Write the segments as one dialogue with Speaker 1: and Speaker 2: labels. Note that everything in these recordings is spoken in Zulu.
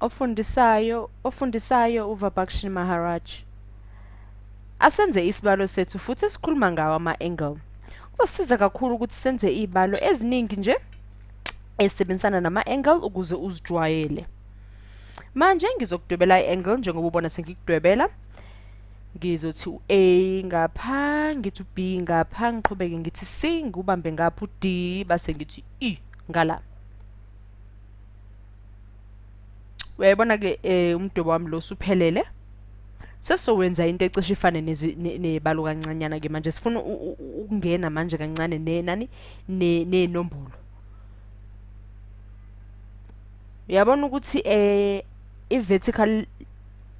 Speaker 1: Ofundisayo, ofundisayo uVabakshin Maharaj. Asenze isibalo sethu futhi esikhuluma ngawo ama-angle. Kuzosisiza kakhulu ukuthi senze iy'balo eziningi nje ezisebenzisana nama-angle ukuze uzijwayele. Manje ngizokudwebela i-angle njengoba ubona sengikudwebela. Ngizothi u-A ngapha, ngithi u-B ngapha, ngiqhubeke ngithi C, ngiwubambe ngapha u-D, base ngithi E ngala. Uyayibona-ke umdwebo wami lo usuphelele. Sesizowenza into ecishe ifane nebalo kancanyana-ke manje. Sifuna ukungena manje kancane nani ney'nombolo. Uyabona ukuthi i-vertical,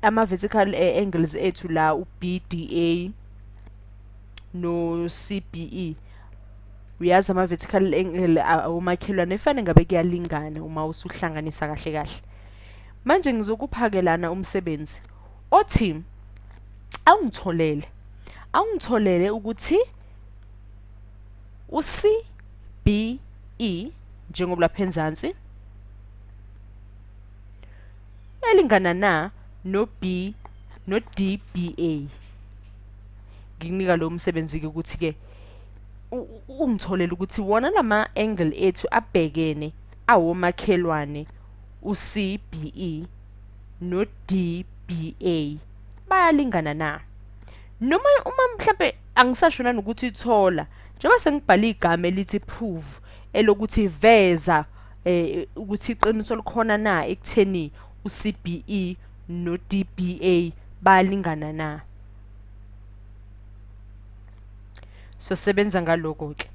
Speaker 1: ama-vertical angles ethu la u-B D A no-C B E, uyazi ama-vertical angle awomakhelwane efane ngabe kuyalingana uma usuhlanganisa kahle kahle. Manje ngizokuphakelana umsebenzi othi awungitholele ukuthi u-C B E njengoba lapha enzansi elingana na no-B no-D B A. Ngikunika lo msebenzi-ke ukuthi-ke ungitholele ukuthi wona lama angle ethu abhekene awomakhelwane u-C B E no-D B A bayalingana na. Noma uma mhlampe angisasho nanokuthi thola, njengoba sengibhale igama elithi prove elokuthi veza ukuthi iqiniso likhona na ekutheni u-C B E no-D B A bayalingana na. So sebenza ngaloko-ke.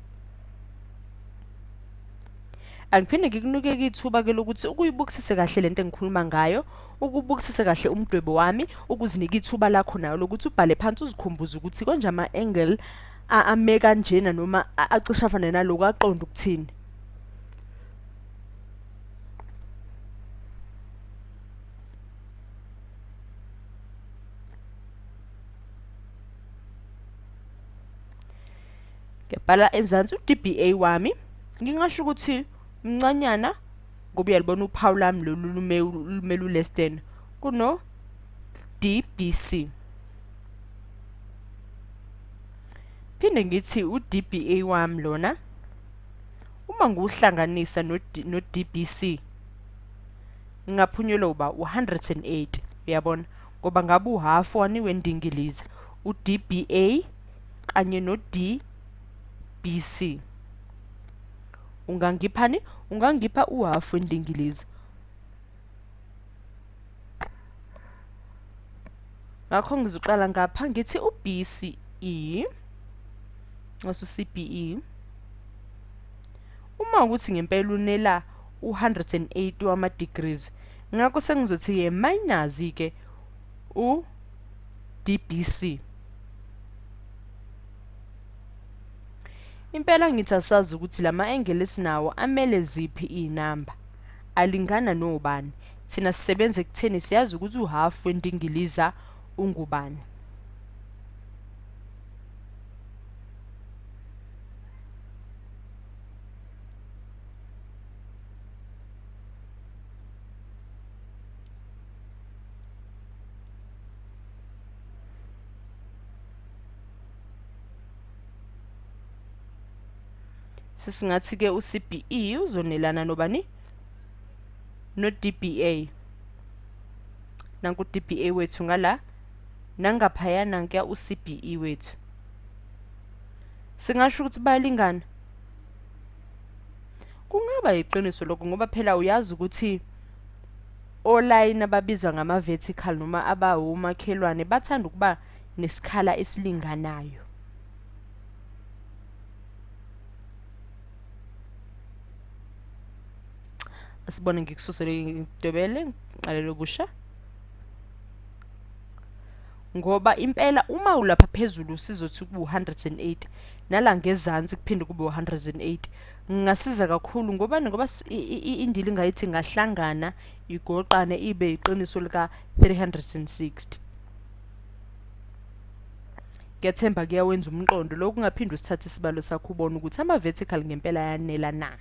Speaker 1: Angiphinde ngikunike ithuba-ke lokuthi ukuyibukisise kahle lento engikhuluma ngayo, ukubukisise kahle umdwebo wami, ukuzinike ithuba lakho nayo lokuthi ubhale phansi uzikhumbuze ukuthi konje ama-angle ame kanjena noma acishe afane naloku aqonde ukuthini. Ngiyabhala ezansi u-D B A wami, ngingasho ukuthi mncanyana ngoba uyalibona uphawu lami lolu lume lu-less than kuno D B C. Phinde ngithi u-D B A wami lona uma ngiwuhlanganisa no-D B C ngingaphunyelwa uba u-180, uyabona, ngoba ngabe uhafu wani wendingiliza u-D B A kanye no-D B C. Ungangiphani? Ungangipha uhafu wendingiliza. Ngakho ngizoqala ngapha ngithi u-B C E nxese u-C B E. Uma ukuthi ngempela unela u-180 wama-degrees, ngakho sengizothi-ke minus-ke u-D B C. Impela ngithi asazi ukuthi lama angle esinawo amele ziphi iy'namba, alingana nobani. Thina sisebenza ekutheni siyazi ukuthi uhafu wendingiliza ungubani. Sesingathi-ke u-C B E uzonelana nobani? No-D B A. Nanku U-D B A wethu ngala, nangaphaya nankuya u-C B E wethu. Singasho ukuthi bayalingana? Kungaba yiqiniso lokho ngoba phela uyazi ukuthi olayini ababizwa ngama-vertical noma abawomakhelwane bathanda ukuba nesikhala esilinganayo. Asibone ngikususele ngidwebele ngiqalele okusha. Ngoba impela uma ulapha phezulu sizothi kube u-180 nala ngezansi kuphinde kube u-180. Ngingasiza kakhulu ngobani? Ngoba indilinga ithi ingahlangana igoqane ibe iqiniso lika 360. Ngiyathemba kuyawenza umqondo lokhu, ungaphinde usithathe isibalo sakho ubone ukuthi ama-vertical ngempela ayanela na.